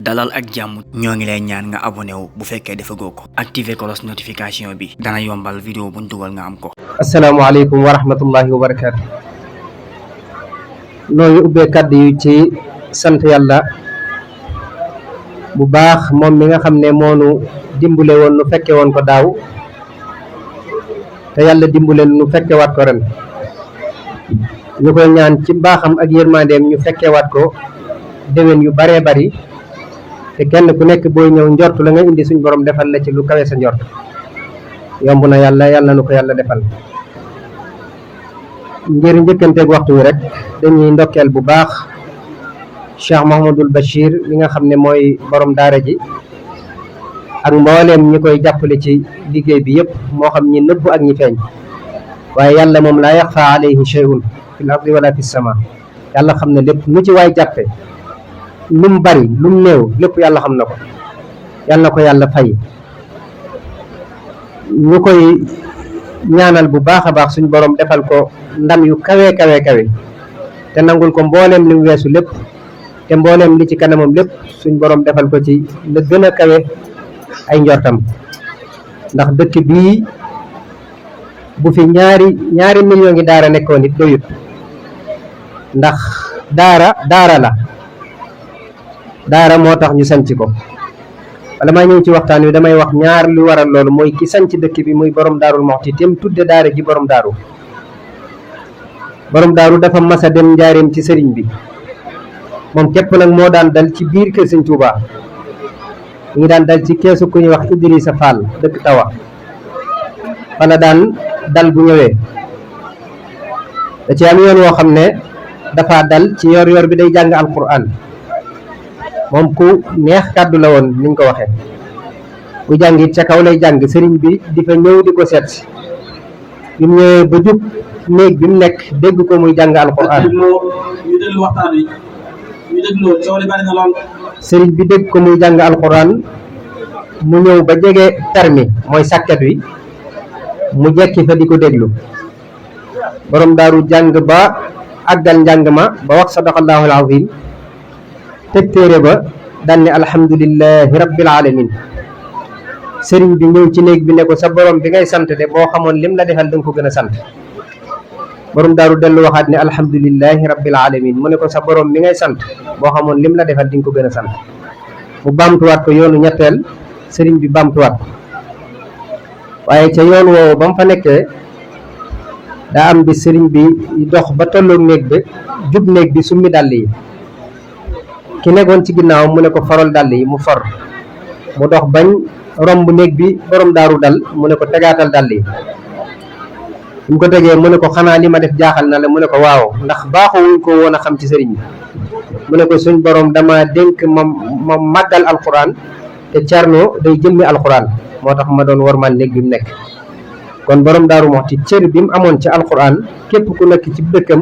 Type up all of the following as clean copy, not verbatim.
dalal ak jàmm ñoo ngi lay ñaan nga abonné wu bu fekkee defagoo ko activer cloche notification bi dana yombal vidéo buñ dugal nga am ko. asalaamaaleykum wa rahmatullahi wa barakaatu. noo ngi ubbee kàddu yu ci sant yàlla bu baax moom mi nga xam ne moonu dimbule woon nu fekke woon ko daaw te yàlla dimbule nu fekke waat ko ren ñu koy ñaan ci baaxam ak yërmandeem ñu fekke waat ko déwén yu baree bari te kenn ku nekk booy ñëw njort la nga indi suñ borom defal la ci lu kawe sa njort yomb na yàlla nu ko yàlla defal. ngir njëkkanteeg waxtu wi rek dañuy ndokkeel bu baax Cheikh Mouhamadul Bachir mi nga xam ne mooy borom daara ji ak mbooleem ñi koy jàppale ci liggéey bi yëpp moo xam ñi nëbb ak ñi feeñ waaye yàlla moom laa yaxfa alayhi shay'un fil ardi wala fis sama yàlla xam ne lépp lu ci waay jàppe lu mu bari lu mu néew lépp yàlla xam na ko yàlla na ko yàlla fay. ñu koy ñaanal bu baax a baax suñ borom defal ko ndam yu kawe te nangul ko mbooleem li mu weesu lépp te mbooleem li ci kanamam lépp suñ borom defal ko ci la gën a kawe ay njortam ndax dëkk bii bu fi ñaari million ngi daara nekkoon it doyut ndax daara moo tax ñu sanc ko. wala maa ñëw ci waxtaan wi damay wax ñaar lu waral loolu mooy ki sanc dëkk bi muy borom daarul Muxti tem tudde daara ji borom daaru dafa mas a dem njaareem ci sëriñ bi moom képp nag moo daan dal ci biir kër sëñ Tuubaa mu ngi daan dal ci keesu ku ñuy wax Idrissa Fall dëkk Tawa wala daan dal bu ñëwee da ci am yoon woo xam ne dafa dal ci yor bi day jàng alquran moom ku neex kàddu la woon niñ ko waxee bu jàngit ca kaw lay jàng sëriñ bi di fa ñëw di ko seet bi mu ñëwee ba jub néeg bi mu nekk dégg ko muy jàng alquran sëriñ bi dégg ko muy jàng alquran mu ñëw ba jege termi mooy sàkket wi mu jekki fa di ko déglu borom daaru jàng ba àggal njàng ma ba wax sadaqallahu alazim teg téere ba daan ne alhamdulillahi rabbil alamin sëriñ bi ñëw ci néeg bi ne ko sa borom bi ngay sant de boo xamoon lim la defal danga ko gën a sant borom daaru dellu waxaat ne alhamdulillahi rabbil alamin mu ne ko sa borom bi ngay sant boo xamoon lim la defal di nga ko gën a sant mu baamtuwaat ko yoonu ñetteel sëriñ bi baamtuwaat ko waaye ca yoon woowu ba mu fa nekkee daa am bi sëriñ bi dox ba tolloog néeg bi jub néeg bi summi dàll yi ki nekkoon ci ginnaaw mu ne ko faral dàll yi mu for mu dox bañ romb néeg bi borom daaru dal mu ne ko tegaatal dàll yi mu ko tegee mu ne ko xanaa li ma def jaaxal na la mu ne ko waaw ndax baaxuwuñ ko woon a xam ci sëriñ bi mu ne ko suñ borom dama dénk ma màggal alquran te Cerno day jëmmi alquran moo tax ma doon warmal néeg bi mu nekk kon borom daaru Muxti cër bi mu amoon ci alquran képp ku nekk ci dëkkam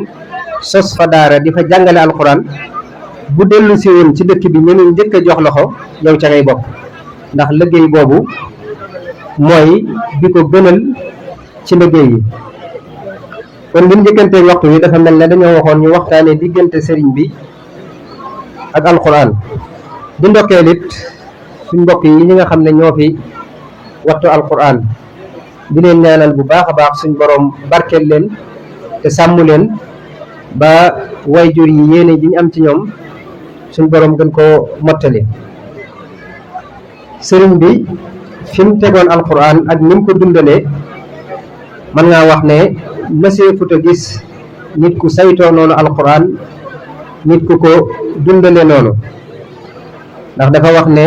sos fa daara di fa jàngale alquran bu dellu si woon ci dëkk bi ñeneen njëkk a jox loxo yow ca ngay bokk ndax liggéey boobu mooy bi ko gënal ci liggéey yi. kon ngir njëkkantee waxtu wi dafa mel ne dañoo waxoon ñu waxtaanee diggante sëriñ bi ak alquran di ndokkeel it suñ mbokk yi ñi nga xam ne ñoo fi wattu alquran di leen ñaanal bu baax a baax suñ borom barkeel leen te sàmm leen ba wayjur yi yéene ji ñu am ci ñoom suñ borom gën koo mottali. sëriñ bi fi mu tegoon alquran ak ni mu ko dundalee mën ngaa wax ne mësee futa gis nit ku saytoo noonu alquran nit ku ko dundalee noonu ndax dafa wax ne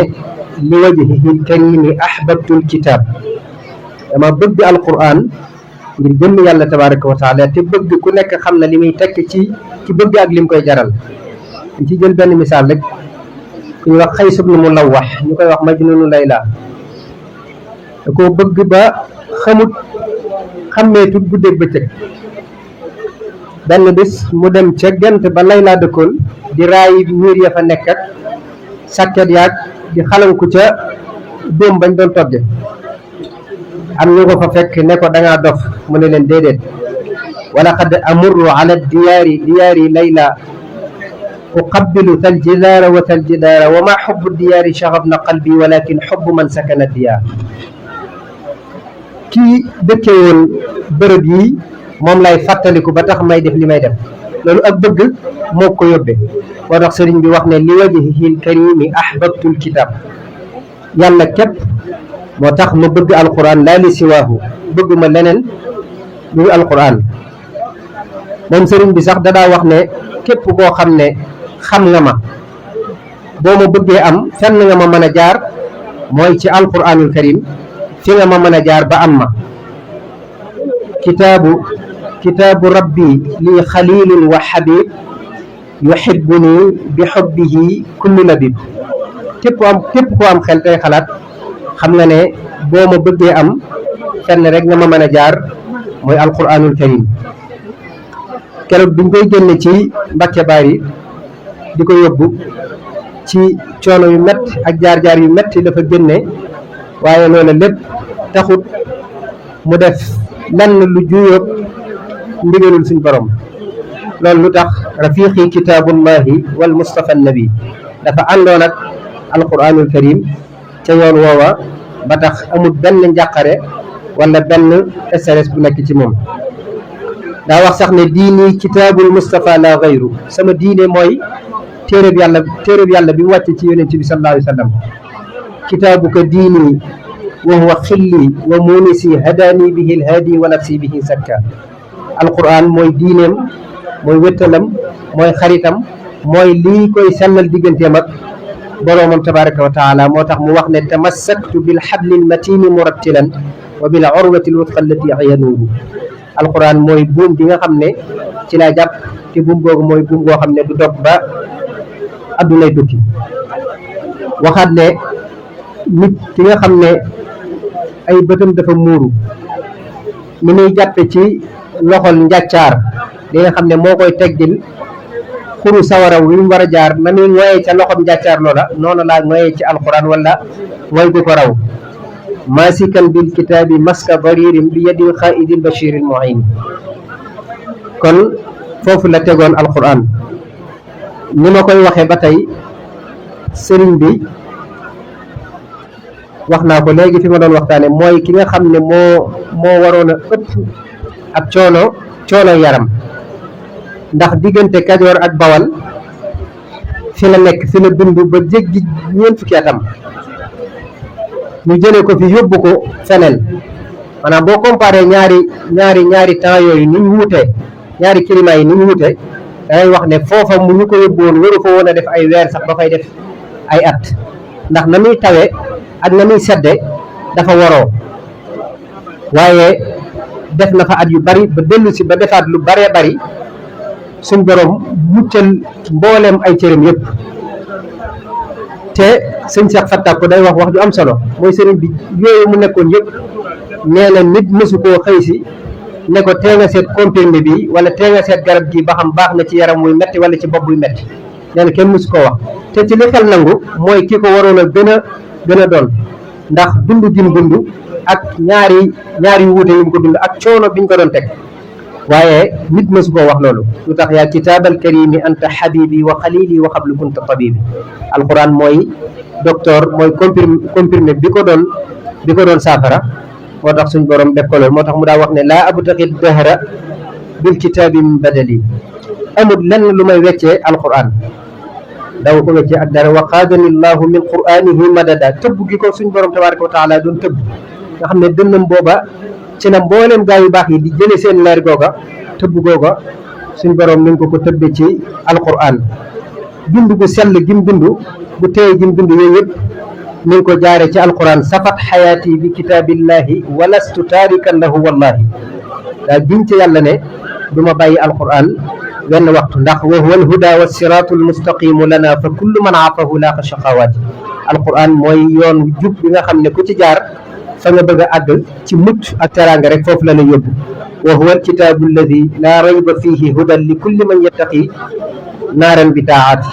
li wajhihi karimi ahbabtul kitab dama bëgg alquran ngir jëmm yàlla tabaraka wa taala te bëgg ku nekk xam na li muy tekk ci bëgg ak lim koy jaral ñu ci jël benn misaal rek ku ñuy wax Xays ibnu Mulawwax ñu koy wax Majnunu Layla da koo bëgg ba xàmmeetut guddeeg bëccëg benn bis mu dem ca gent ba Layla dëkkoon di raay miir ya fa nekk ak sàkket yaag di xalanku ca dóom bañ doon togge am ñu ko fa fekk ne ko dangaa dof mu ne leen déedéet wala qad amurru ala diyaari Layla uqabbilu thal jidaara wa thal jidaara wa ma xubbu diyaari shaxabna qalbi walakin xubbu man sakana diyaar. kii dëkke woon bërëb yi moom lay fàttaliku ba tax may def li may def, loolu ak bëgg moo ko yóbbee. moo tax sëriñ bi wax ne li wajhihil karimi ahbabtul kitab, yàlla képp moo tax ma bëgg alquran laa li siwaahu, bëgguma leneen lu alquran. moom sëriñ bi sax dadaa wax ne képp koo xam ne xam nga ma, boo ma bëggee am fenn nga ma mën a jaar mooy ci alquranul karim, fi nga ma mën a jaar ba am ma. kitaabu rabbi lii xalilun wa xabib yuhibbuni bi xubbihi kullu labib. képp ku am xel tey xalaat xam nga ne boo ma bëggee am fenn rek nga ma mën a jaar mooy alquranul karim. keroog biñ koy génne ci Mbàkke Bari di ko yóbbu ci coono yu métti ak jaar-jaar yu métti dafa génne, waaye loolu lépp taxut mu def lenn lu juyóog ndigalul suñ borom. loolu lu tax rafiqi kitaabullahi wal mustafa nabi dafa àndoon ak alquranul karim ca yoon woowa ba tax amul benn njàqare wala benn stress bu nekk ci moom. daa wax sax ne diini kitaabul mustafa la gayru, sama diine mooy téereb yàlla bi mu wàcce ci yonent bi sallallahu alayhi wa sallam. kitaabuka diini wa huwa xilli wa munisi hadaani bihi lhaadi wa nafsi bihi sakka. alquran mooy diineem, mooy wéttalam, mooy xaritam, mooy lii koy sellal digganteem ak boroomam tabaraka wa taala. moo tax mu wax ne tamassaktu bil hablil matini murattilan wa bil urwati lwutqa allati hiya nuuru. alquran mooy buum bi nga xam ne ci laa jàpp, te buum googu mooy buum goo xam ne du dog ba addunay tukki. waxaat ne nit ki nga xam ne ay bëtam dafa muuru, ni muy jàppe ci loxol njàccaar li nga xam ne moo koy teggil xuru sawara wi mu war a jaar, na muy ngoyee ca loxom njàccaar loola noonu laa ngoyee ci alquran wala mooy gu ko raw. maasikan bil kitaabi maska daririn bi yadil xaaidil bashiril muin. kon foofu la tegoon alquran. ni ma koy waxee ba tey sëriñ bi wax naa ko léegi fi ma doon waxtaane mooy ki nga xam ne moo waroon a ëpp ak coono yaram, ndax diggante Kajoor ak Bawal fi la nekk, fi la dund ba jéggi ñeent fukki atam. ñu jëlee ko fi yóbbu ko feneen. maanaam boo comparé ñaari temps yooyu ni ñu wutee, ñaari climat yi ni ñu wutee, dangay wax ne foofa mu ñu ko yóbbu woon waru fa woon a def ay weer sax ba fay def ay at, ndax na muy tawe ak na muy sedde dafa waroo. waaye def na fa at yu bari ba dellu si ba defaat lu baree bari, suñ borom muccal mbooleem ay cëram yëpp. te sëñ Cheikh Fatta ko day wax ju am solo, mooy sëriñ bi yooyu mu nekkoon yëpp nee na nit mësu koo xëy si ne ko tee nga seet comprimé bi wala tee nga seet garab gi ba xam baax na ci yaram wuy metti wala ci bopp buy metti. nee na kenn mësu koo wax, te ci li xel nangu mooy ki ko waroon a gën a doon, ndax dund gi mu dund ak ñaari wuute yi mu ko dund ak coono biñ ko doon teg. waaye nit mësu koo wax loolu. lu tax yaa kitaabal karimi anta habibi wa xalili wa xablu kunta tabibi. alquran mooy docteur, mooy comprimé bi ko doon saafara. moo tax suñ borom def ko loolu. moo tax mu daa wax ne laa abtaqi dahra bil kitaabi min badali, amul lenn lu may weccee alquran, daw ko weccee ak dara. wa qaadani llahu min quranihi madada, tëbb gi ko suñ borom tabaraka wa taala doon tëbb, nga xam ne dënnam booba ci la mbooleem gaa yu baax yi di jële seen leer googa, tëbb googa suñ borom mi ngi ko tëbbe ci alquran. dund gu sell gim dund, gu teey gim dund yooyu yëpp mi ngi ko jaare ci alquran. safat xayaati bi kitaabillahi walastu taarikan lahu wallahi. daa giñ ci yàlla ne du ma bàyyi alquran wenn waxtu, ndax wa huwa alhuda wa siraatu almustaqimu lana fa kullu man aafahu laaqa shaqawaati. alquran mooy yoon jub bi nga xam ne ku ci jaar fa nga bëgg a àgg ci mucc ak teraanga rek foofu la lay yóbbu. wa huwa alkitaabu alladi laa rayba fihi hudan li kulli man yattaqi naaran bi taaati.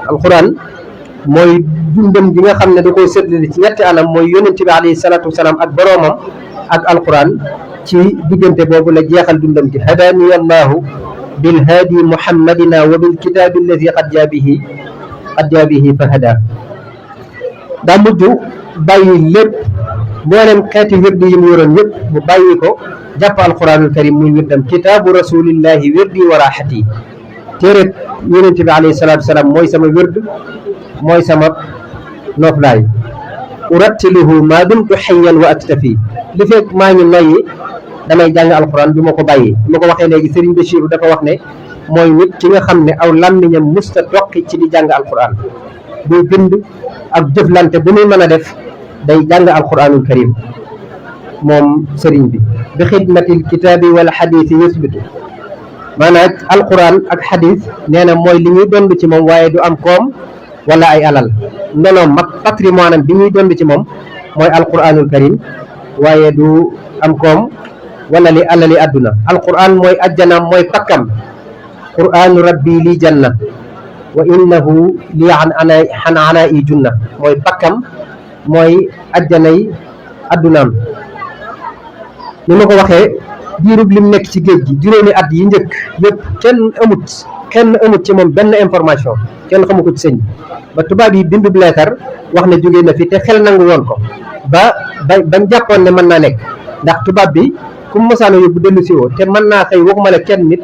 alquran mooy dundam gi nga xam ne da koy séddale ci ñetti anam, mooy yonent bi alayhi salaatu wasalaam ak boroomam ak alquran. ci diggante boobu la jeexal dundam gi. hadaani allahu bilhaadi muhammadina wa bilkitaabi alladi qad jaa bihi fahada. daa mujj bàyyi lépp mboolem xeeti wirdi yi mu yoroon yëpp mu bàyyi ko jàpp alquranul karim muy wirdam kitaabu rasulillahi wirdi wa raaxati. téere yonente bi alayhi salaatu wasalaam mooy sama wird mooy sama noflaay. urattiluhu maa dumtu xayyan wa aktafi. li fekk maa ngi noyyi damay jàng alquran du ma ko bàyyi. ma ko waxee léegi Serigne Bachiru dafa wax ne mooy nit ki nga xam ne aw làmmiñam musta toqi ci di jàng alquran. buy bind ak jëflante bu muy mën a def day jàng alquranul karim moom sëriñ bi. bi xidmatil kitaabi wal xadiisi yusbitu. maanaam alquran ak xadis nee na mooy li ñuy dond ci moom waaye du am koom wala ay alal. ndonoom mag patrimoine am bi ñuy dond ci moom mooy alquranul karim waaye du am koom wala li alali àdduna. alquran mooy ajjanaam mooy pakkam. quranu rabbi lii janna wa innahu lii an ana i junna. mooy pakkam mooy ajjanay addunaam. ni ma ko waxee diirub lim nekk ci géej gi juróomi at yi njëkk yëpp kenn amut ci moom benn information kenn xamu ko ci sëñ ba tubaab yi bindub leetar wax ne jógee na fi te xel nangu woon ko bañ jàppoon ne mën naa nekk ndax tubaab bi ku mu mosaano yóbbu dellu si woo te mën naa xëy waxuma la kenn nit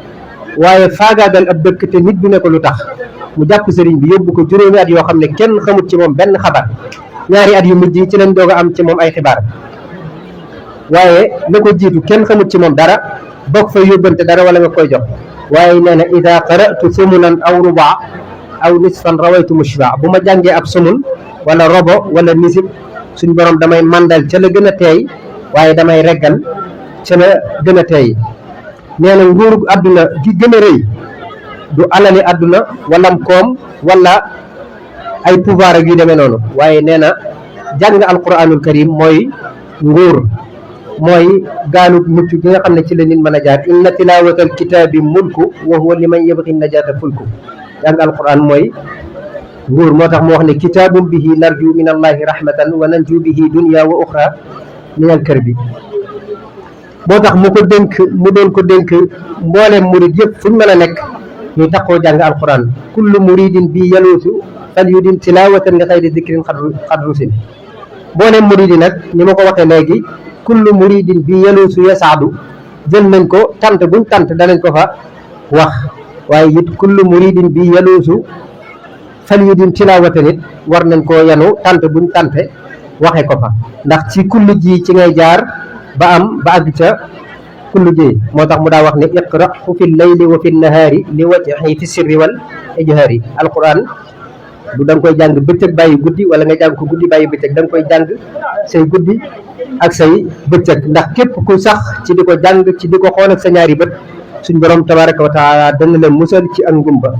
waaye faagaagal ab dëkk te nit du ne ko lu tax mu jàpp sëriñ bi yóbbu ko juróomi at yoo xam ne kenn xamut ci moom benn xabaar. ñaari at yu mujj yi ci lañ doog a am ci moom ay xibaar waaye la ko jiitu kenn xamut ci moom dara bokk fa yóbbante dara wala nga koy jox. waaye nee na ida qara'tu sumunan aw rubaa aw nisfan rawaytu mushba. bu ma jàngee ab sumun wala robo wala nisib suñ borom damay mandal ca la gën a teey waaye damay reggal ca la gën a teey. nee na nguuru àdduna gi gën a rëy du alali àdduna walam koom wala ay pouvoir ak yu demee noonu waaye nee na jàng alquranul karim mooy nguur mooy gaanu mucc gi nga xam ne ci la nit mën a jaar. inna tilawatal kitaabi mulku wa huwa liman yabghi najata fulku. jàng alquran mooy nguur moo tax mu wax ne kitaabum bihi narju min allahi rahmatan wa nanju bihi dunya wa uxra min al karbi. moo tax mu doon ko dénk mbooleem murid yëpp fuñ mën a nekk ñu taxoo jàng alquran. kullu muridin bi yaluusu fal yudin tilawatan nga xayri dikrin xadrusin. mbooleem murid yi nag ni ma ko waxee léegi kullu muridin bi yaluusu yasaadu jël nañ ko tant buñ tant danañ ko fa wax waaye it kullu muridin bi yaluusu fal yudin tilawatan it war nañ koo yanu tant buñ tante waxe ko fa ndax ci kullu ji ci ngay jaar ba àgg ca kullu ji. moo tax mu daa wax ne iqra fi llayli wa fi nahaari li wajhi fi sirri wal ijhaari. alquran du da nga koy jàng bëccëg bàyyi guddi wala nga jàng ko guddi bàyyi bëccëg da nga koy jàng say guddi ak say bëccëg ndax képp ku sax ci di ko jàng ci di ko xool ak sa ñaari bët suñ borom tabaraka wa taala dana la musal ci ak ngumba.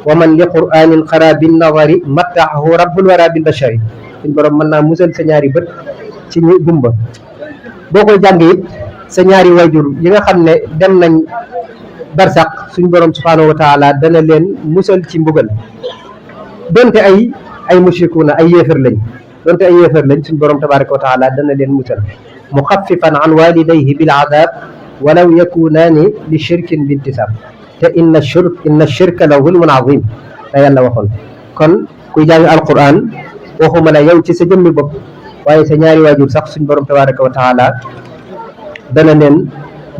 wa man li quranin xara bin nazari mattaahu rabbul wara bil bashari. suñ borom mën naa musal sa ñaari bët ci ñu gumba. boo koy jàng it sa ñaari wayjur yi nga xam ne dem nañ barsax suñ borom subhanahu wa taala dana leen musal ci mbugal. donte ay mushrikuuna ay yéefar lañ suñ borom tabaraka wa taala dana leen musal. muxaffifan an walidayhi bil adab walaw yakunaani li shirkin bintisab. te inna shirka la zulmun azim la yàlla waxoon. kon kuy jàng alquran waxuma la yow ci sa jëmmi bopp waaye sa ñaari waajur sax suñ borom tabaraka wa taala dana leen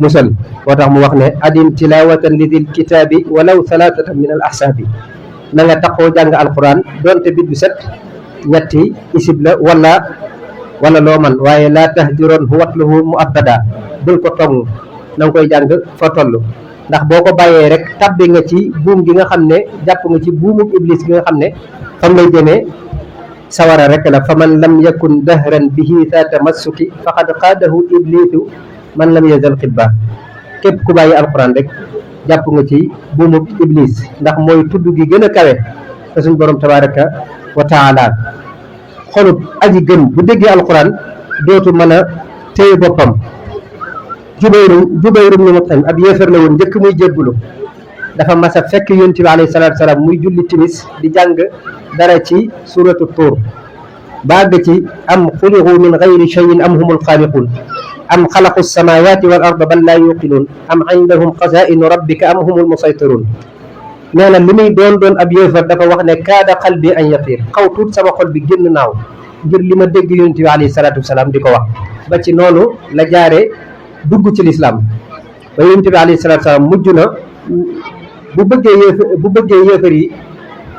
musal. moo tax mu wax ne adim tilawatan li dil kitaabi walaw thalathatan min al ahsaabi. na nga taxoo jàng alquran doonte bit bu set ñetti isib la wala loo man waaye laa tahjuron watluhu mu abada. bul ko tong na nga koy jàng fa toll ndax boo ko bàyyee rek tabbi nga ci buum gi nga xam ne jàpp nga ci buumu iblis gi nga xam ne fam lay jëmee sawara rek la. fa man lam yakun dahran bihi sa tamassuki faqad qaadahu iblisu man lam yazal xibba. képp ku bàyyi alquran rek jàpp nga ci buumu iblis ndax mooy tudd gi gën a kawe te suñ borom tabaraka wa taala. xolub aji gëm bu déggee alquran dootu mën a téye boppam. Jubayr ibn Mut'im ab yéefar la woon njëkk muy jébbulu. dafa mas a fekk yonent bi alayhi salaatu salaam muy julli timis di jàng dara ci suratu tuur ba àgg ci am xuliqu min gayri cheyin am humul xaaliquun. am xalaqu samawati wal arda bal laa yuqinuun am indahum xazainu rabbika am humul musaytirun nee na li muy doon ab yéefar dafa wax ne kaada qalbi an yatir xaw tuut sama xol bi génn naaw ngir li ma dégg yonent bi alayhi salaatu wasalaam di ko wax ba ci noonu la jaare dugg ci lislaam ba yonent bi alayhi salaatu wasalaam mujj na bu bëggee yéefar yi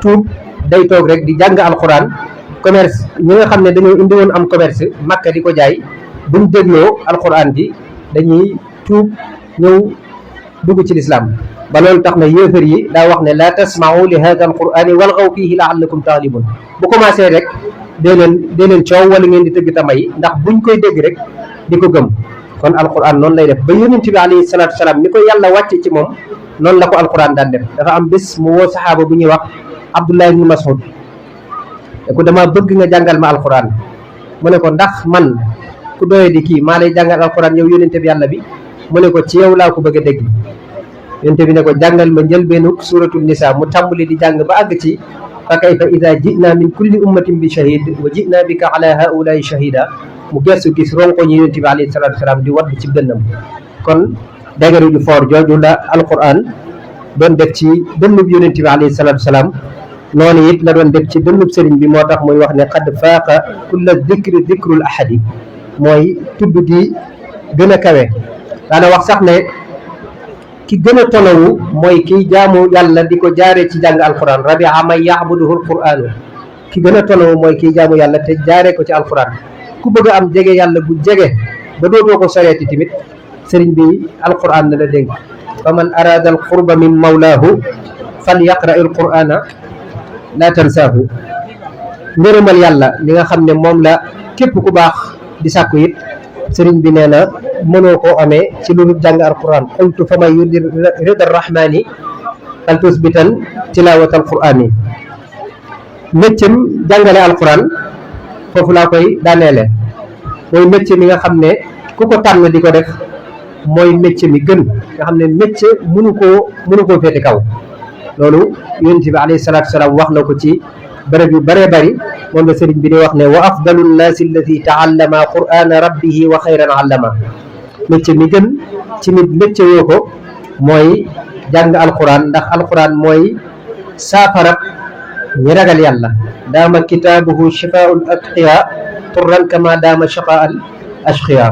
tuub day toog rek di jàng alquran commerce ñi nga xam ne dañoo indi woon am commerce makka di ko jaay buñ dégloo alquran bi dañuy tuub ñëw dugg ci lislaam ba loolu tax na yéefar yi daa wax ne la tasma'u li hada alqurani walghaw fihi la'allakum taghlibun bu commencé rek dee leen coow wala ngeen di tëgg tamay ndax buñ koy dégg rek di ko gëm kon alquran noonu lay def ba yonent bi alayhi salaatu wasalaam ni ko yàlla wàcce ci moom noonu la ko alquran daan def dafa am bés mu woo saxaaba bu ñuy wax Abdullah ibn Mas'ud ne ko dama bëgg nga jàngal ma alquran mu ne ko ndax man ku doye di kii maa lay jàngal alquran yow yonent bi yàlla bi mu ne ko ci yow laa ko bëgg a dégg yonent bi ne ko jàngal ma njëlbeenug suratul nisa mu tàmbali di jàng ba àgg ci fa kayfa ida ji'na min kulli ummatin bi shahid wa ji'na bika ala haulaai shahida mu gestu gis ronko ñi yonent bi alayhi salatu wasalaam di wadd ci dënnam kon dagaru ju foor jooju la alquran doon def ci dënnub yonent bi alayhi salatu wasalaam noonu it la doon def ci dënnub sëriñ bi moo tax muy wax ne qad faaqa kulla dikri dikrul ahadi mooy tudd di gën a kawe daana wax sax ne ki gën a tonawu mooy kiy jaamu yàlla di ko jaare ci jàng alquran rabia man yaabuduhu alquranu ki gën a tonawu mooy kiy jaamu yàlla te jaare ko ci alquran ku bëgg a am jege yàlla bu jege ba dootoo ko soreeti tamit sëriñ bi alquran na la dénk fa man arada alqurba min mawlaahu fal yaqra alqurana la tansaahu ngërëmal yàlla li nga xam ne moom la képp ku baax di sàkku it sëriñ bi nee na mënoo koo amee ci lu dul jàng alquran qultu fa man yurdi rida rahmani fal tusbitan tilawat alqurani méccam jàngale alquran foofu laa koy daaneele mooy mécc mi nga xam ne ku ko tànn di ko def mooy mécc mi gën nga xam ne mécc mënu koo féete kaw loolu yonent bi alayhi salaatu wasalaam wax na ko ci bërëb yu bëree bëri moom la sëriñ bi di wax ne wa afdalu nnaasi alladi taallama qur'ana rabbihi wa xayran allama mécc mi gën ci nit mécc woo ko mooy jàng alquran ndax alquran mooy saafara ñi ragal yàlla daama kitaabuhu shifaa'ul atqiya turran kama daama shaqaa'al ashqiya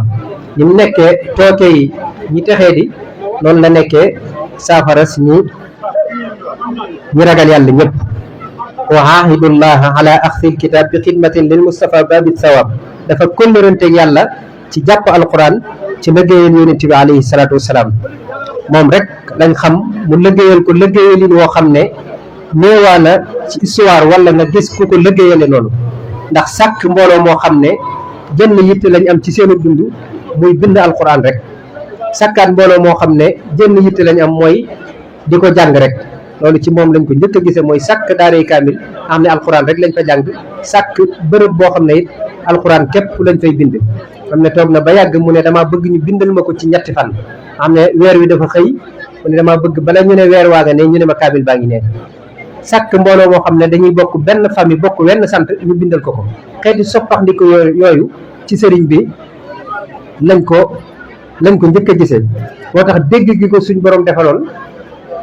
ñi mu nekkee tooke yi ñi texee di noonu la nekkee saafara si ñi ragal yàlla ñëpp wa aahidullaha ala axdil kitab bi xidmatin lil mustafa babi thawab dafa kóllëranteeg yàlla ci jàpp alquran ci liggéeyal yonent bi alayhi salaatu wasalaam moom rek lañ xam mu liggéeyal ko liggéeyalin woo xam ne néewaana ci histoire wala nga gis ku ko liggéeyale noonu ndax sàkk mbooloo moo xam ne jënn yitte lañ am ci seenu dund muy bind alquran rek sàkkaat mbooloo moo xam ne jënn yitte lañ am mooy di ko jàng rek loolu ci moom lañ ko njëkk a gisee mooy sàkk daaray kaamil xam ne alquran rek lañ fa jàng sàkk bërëb boo xam ne it alquran képp lañ fay bind xam ne toog na ba yàgg mu ne damaa bëgg ñu bindal ma ko ci ñetti fan xam ne weer wi dafa xëy mu ne damaa bëgg bala ñu ne weer waa nga ne ñu ne ma kaamil baa ngi ne sàkk mbooloo moo xam ne dañuy bokk benn famille bokk wenn sant ñu bindal ko ko xeeti soppax ndi ko yooyu ci sëriñ bi lañ ko njëkk a gisee moo tax dégg gi ko suñ borom defaloon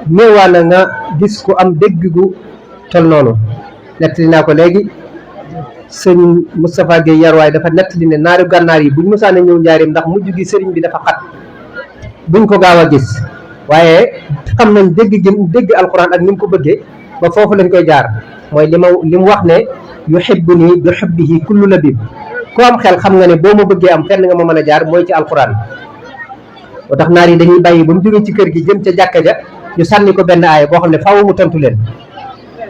néewaa na nga gis ku am dégg gu tol noonu nettali naa ko léegi sëñ Moustapha Guèye Yarwaay dafa nettali ne naari gànnaar yi buñ mësaana ñëw njaarim ndax mujj gi sëriñ bi dafa xat buñ ko gaaw a gis waaye xam nañ dégg alquran ak ni mu ko bëggee ba foofu lañ koy jaar mooy li mu wax ne yuhibbuni bi hubbihi kullu labib ku am xel xam nga ne boo ma bëggee am fenn nga ma mën a jaar mooy ci alquran moo tax naar yi dañuy bàyyi ba mu jógee ci kër gi jëm ca jàkka ja ñu sànni ko benn aaya boo xam ne faaw mu tontu leen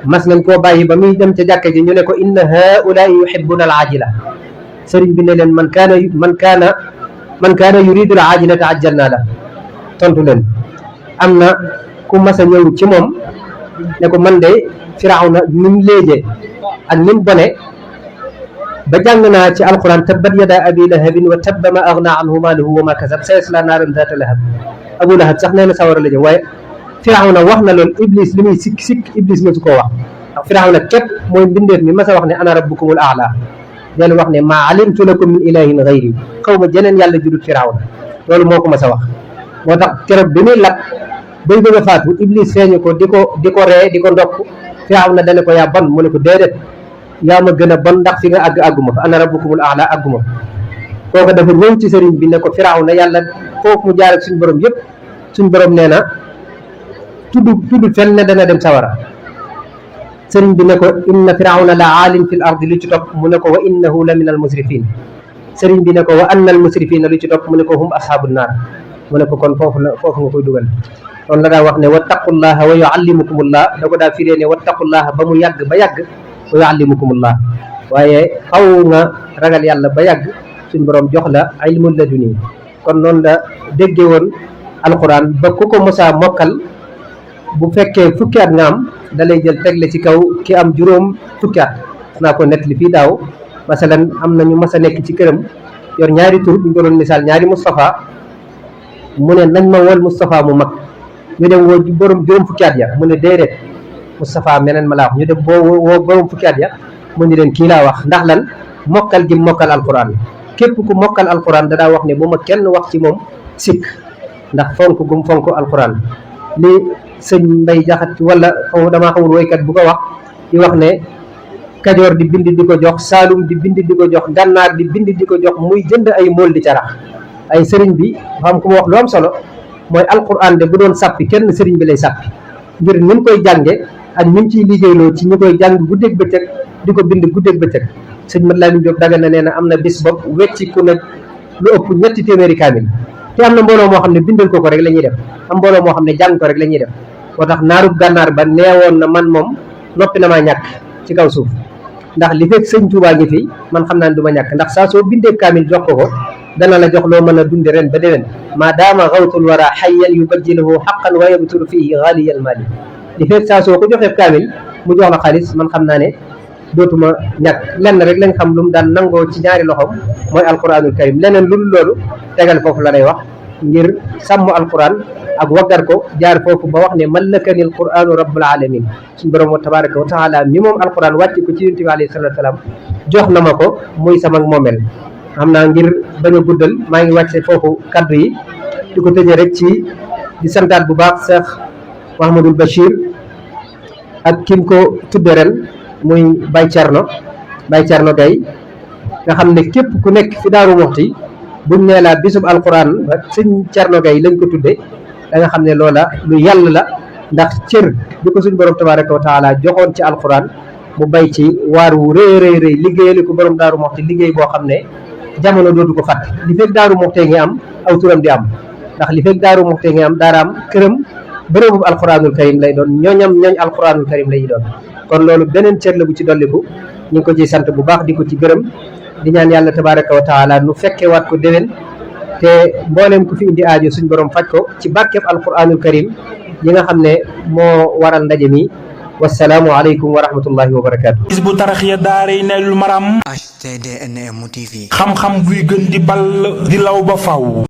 mas nañ koo bàyyi ba muy dem ca jàkka ji ñu ne ko inna haulaai yuhibbuna al ajila sëriñ bi ne leen man kaana yuridu al ajila taajjalna la tontu leen am na ku mas a ñëw ci moom ne ko man de Firawna ni mu léejee ak ni mu bone ba jàng naa ci alquran tabbat yada abi lahabin wa tabba ma agna anhu maaluhu wa ma kasab sayasla naaran zaata lahab abu lahab sax nee na sawara la jëm waaye Firawna wax na loolu iblis li muy sikk iblis ma su koo wax ndax Firawna képp mooy mbindeef mi mas a wax ne ana rabbukumul aala dellu wax ne maa alimtu lakum min ilahin gayri xaw ma jeneen yàlla judut Firawna loolu moo ko mas a wax. moo tax keroog bi muy lab bay bëgg a faatu Iblis feeñu ko di ko ree di ko ndokk Firawna dane ko yaa bon mu ne ko déedéet yaa ma gën a bon ndax fi nga àgguma fa ana rabbukumul aala àgguma fa kooku dafa ñëw ci sëriñ bi ne ko Firawna yàlla foofu mu jaar ak suñu borom yëpp suñu borom nee na tudd fenn ne dana dem sawara sëriñ bi ne ko inna Firawna la aalin fil ardi lu ci topp mu ne ko wa innahu la min al musrifin sëriñ bi ne ko wa anna al musrifina lu ci topp mu ne ko hum ashabun naar mu ne ko kon foofu nga koy dugal kon la daa wax ne wattaqullaha wa yuallimukumullah da ko daa firee ne wattaqullaha ba mu yàgg ba yàgg wa yuallimukumullah waaye xaw nga ragal yàlla ba yàgg suñ borom jox la ilmul laduni kon noonu la déggee woon alquran ba ku ko mosaa mokkal bu fekkee fukki at nga am da lay jël tegle ci kaw ki am juróom fukki at naa ko nettali fii daaw masalan am na ñu mas a nekk ci këram yor ñaari tur buñ ko doon misaal ñaari Moustapha mu ne nañ ma wol Moustapha mu mag ñu dem woo borom juróom fukki at ya mu ne déedéet Moustapha meneen ma laa wax ñu dem woo borom fukki at ya mu ne leen kii laa wax ndax lan mokkal gi mokkal alquran képp ku mokkal alquran da daa wax ne bu ma kenn wax ci moom sikk ndax fonk gum fonk alquran li sëñ Mbay Jaxat wala damaa xamul woykat bu ko wax di wax ne Kajoor di bind di ko jox Saalum di bind di ko jox Gànnaar di bind di ko jox muy jënd ay mool di carax ay sëriñ bi xam ku ma wax lu am solo mooy alquran de bu doon sàppi kenn sëriñ bi lay sàppi ngir ni mu koy jànge ak ni mu ciy liggéeyloo ci ñu koy jàng guddeeg bëccëg di ko bind guddeeg bëccëg sëñ Mat Lamin Jóob Dagana nee na am na bis bopp wecciku nag lu ëpp 2 téeméeri kaamil te am na mbooloo moo xam ne bindal ko rek la ñuy def am mbooloo moo xam ne jàng ko rek la ñuy def moo tax naarub gànnaar ba neewoon na man moom noppi na maa ñàkk ci kaw suuf ndax li fekk sëñ Tuubaa ngi fi man xam naa ne du ma ñàkk ndax saa soo bindee kaamil jox ko dana la jox loo mën a dundi ren ba déwén maa daama xawtul wara xayyan yubajjiluhu xaqan wa yabtulu fihi xaaliyal mali li fekk saa soo ko joxee kaamil mu jox la xaalis man xam naa ne dootuma ñàkk lenn rek lañ xam lu mu daan nangoo ci ñaari loxoom mooy alquranul karim leneen lu dul loolu tegal foofu la lay wax ngir sàmm alquran ak waggar ko jaar foofu ba wax ne mallakani alquranu rabbul alamin suñu borom wa tabaraka wa taala mi moom alquran wàcc ko ci yonent bi alayhi salatu salaam jox na ma ko muy sama moomel xam naa ngir bañ a guddal maa ngi wàcce foofu kaddu yi di ko tëjee rek ci di santaat bu baax Cheikh Mahamadul Bachir ak kim ko tudde ren muy Baye Thierno Gaye nga xam ne képp ku nekk fi Daaru Muxti buñ nee la bisub alquran sëñ Thierno Gaye lañ ko tudde da nga xam ne loola lu yàlla la ndax cër bi ko suñ borom tabaraka wa taala joxoon ci alquran mu bay ci waar wu rëy liggéeyali ko borom Daaru Muxti liggéey boo xam ne jamono dootu ko fàtte li fekk Daaru Muxti ngi am aw turam di am ndax li fekk Daaru Muxti ngi am daaraam këram bërëbub alquranul karim lay doon ñooñ alquranul karim lay doon kon loolu beneen cër la bu ci dolliku ñu ngi ko ciy sant bu baax di ko ci gërëm di ñaan yàlla tabaraka wa taala nu fekke waat ko déwén te mbooleem ku fi indi aajo suñ borom faj ko ci barkeb alquranul karim yi nga xam ne moo waral ndaje mi wassalaamu aleykum wa rahmatullahi wa barakaatu. Hizbut Tarqiyyah daaray Naylul Maram HTDNM TV xam-xam buy gën di ball di law ba faw